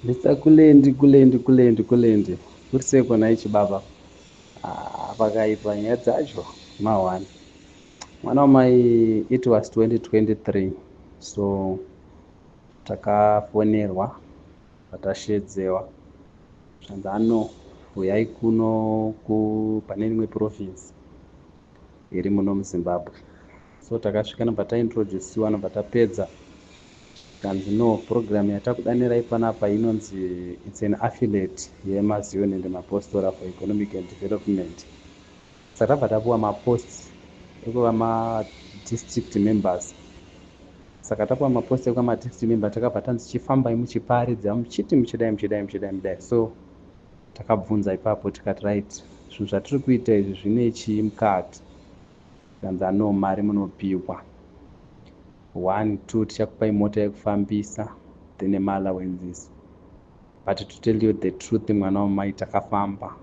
Mr Kulendi, Kulendi, Kulendi, Kulendi, kuri sei kona ichi baba? Ah, pakaipa nyaya dzacho mahwani. Mwana wamai, it was 2023, so takafonerwa, patashedzewa, zvanzi ano uyai kuno pane imwe province iri muno muZimbabwe. So takasvika, nobva taintroduciwa, nobva tapedza, kanzi no, program yatakudanirai panapa inonzi it's an affiliate yemaZion and Mapostora for Economic and Development. Saka tabva tapuwa maposts ekuva madistrict members. Saka tapuwa mapost ekuva madistrict member, takabva tanzi chifambai muchiparidza, muchiti muchidai, muchidai, muchidai, mudai. So takabvunza ipapo tikati, right, zvinhu zvatiri kuita izvi zvine chii mukati? Kanzi ano, mari munopiwa, one two, tichakupai mota yekufambisa, then nemaallowances. But to tell you the truth, mwana wamai, takafamba,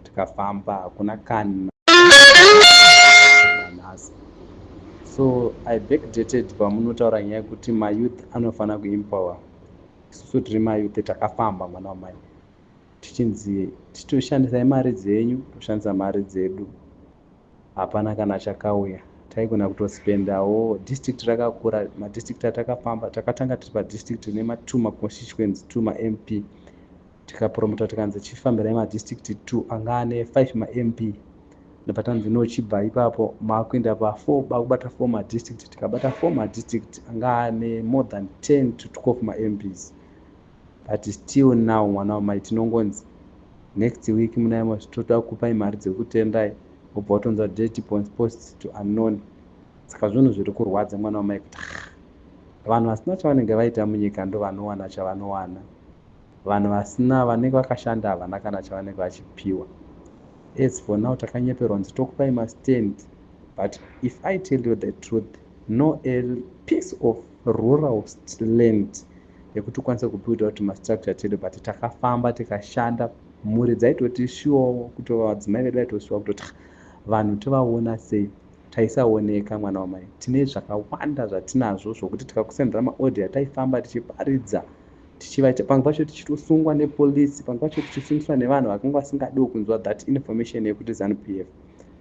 tikafamba, hakuna kana nhasi. So I backdated pamunotaura nyaya yekuti mayouth anofanira kuempower. Isusu tiri mayouth, takafamba, mwana wamai, tichinzi titoshandisai mari dzenyu, toshandisa mari dzedu, hapana kana chakauya. Taigona kutospendawo. District rakakura, madistrict atakafamba, takatanga tiri padistrict nema2 maconstituency, 2 maMP. Tikapromota, tikanzi chifambirai madistrict 2 anga ane 5 maMP. Ndobva tanzi no, chibva ipapo maakuenda pa4, bakubata 4 madistrict. Tikabata 4 madistrict anga ane more than 10 to 12 maMPs. But still now, mwana wamai, tinongonzi next week munaimo toda kupai mari dzekutendai, wobva watonzwa date post to unknown. Saka zvinhu zviri kurwadza, mwana wamai, kuti vanhu vasina chavanenge vaita munyika ndo vanowana chavanowana. Vanhu vasina, vanenge vakashanda, havana kana chavanenge vachipiwa. As for now, takanyeperwa nzi tokupai mastand, but if I tell you the truth, no a piece of rural land yekuti ukwanise kubuilda kuti mastructure tedu. But takafamba, tikashanda, mhuri dzaitotishuwawo, kuti vadzimai vedu vaitoshuwa kutoti vanhu tovaona sei. Taisaoneka, mwana wamai. Tine zvakawanda zvatinazvo zvokuti tikakusendera maaudio ataifamba tichiparidza, tichivaita, pamwe pacho tichitosungwa nepolisi, pamwe pacho tichisungiswa nevanhu vakanga vasingadiwo kunzwa that information yekuti ZANU PF.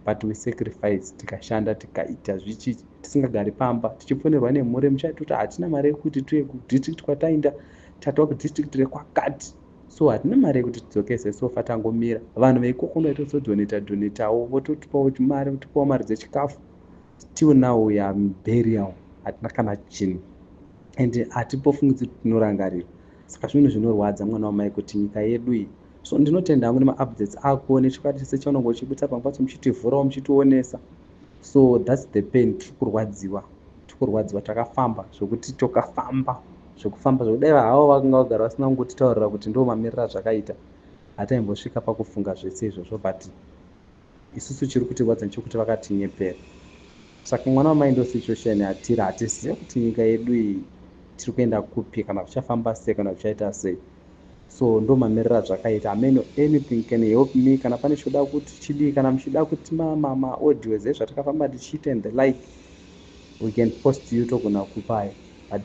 But we sacrifice, tikashanda, tikaita zvichi, tisingagari pamba, tichifonerwa nemhuri, muchaitoti hatina mari yekuti tuye kudistrict kwataenda, tatova kudistrict rekwakati, so hatina mari yekuti tidzokese. Sofa tangomira. Vanhu veikoko vaitozodonata, donatawo, vototipawo mari, votipawo mari dzechikafu. Still now we are burial, hatina kana chinhu and hatipofungidzi kuti tinorangarira. Saka zvinhu zvinorwadza, mwana wamai, kuti nyika yedu iyi. So ndinotenda hangu nemaupdates ako nechokwadi chese chaunonge uchibudisa, pamwe pacho muchitivhurawo, muchitionesa. So that's the pain. Tiri kurwadziwa, tiri kurwadziwa. Takafamba zvokuti tokafamba zvekufamba, zvekudai havo vakanga vagara vasina kungotitaurira kuti ndo mamiriro azvakaita, hataimbosvika pakufunga zvese izvozvo. But isusu chiri kutirwadza nechekuti vakatinyepera. Saka mwana wamai, ndo situation yatiri. Hatizive kuti nyika yedu iyi tiri kuenda kupi, kana zvichafamba sei, kana zvichaita sei. So ndo mamiriro azvakaita. Hameno, anything can help me. Kana pane choda kuti chidii, kana muchida kuti maaudios ezvatakafamba tichiita and the like, we can post you, togona kupai. But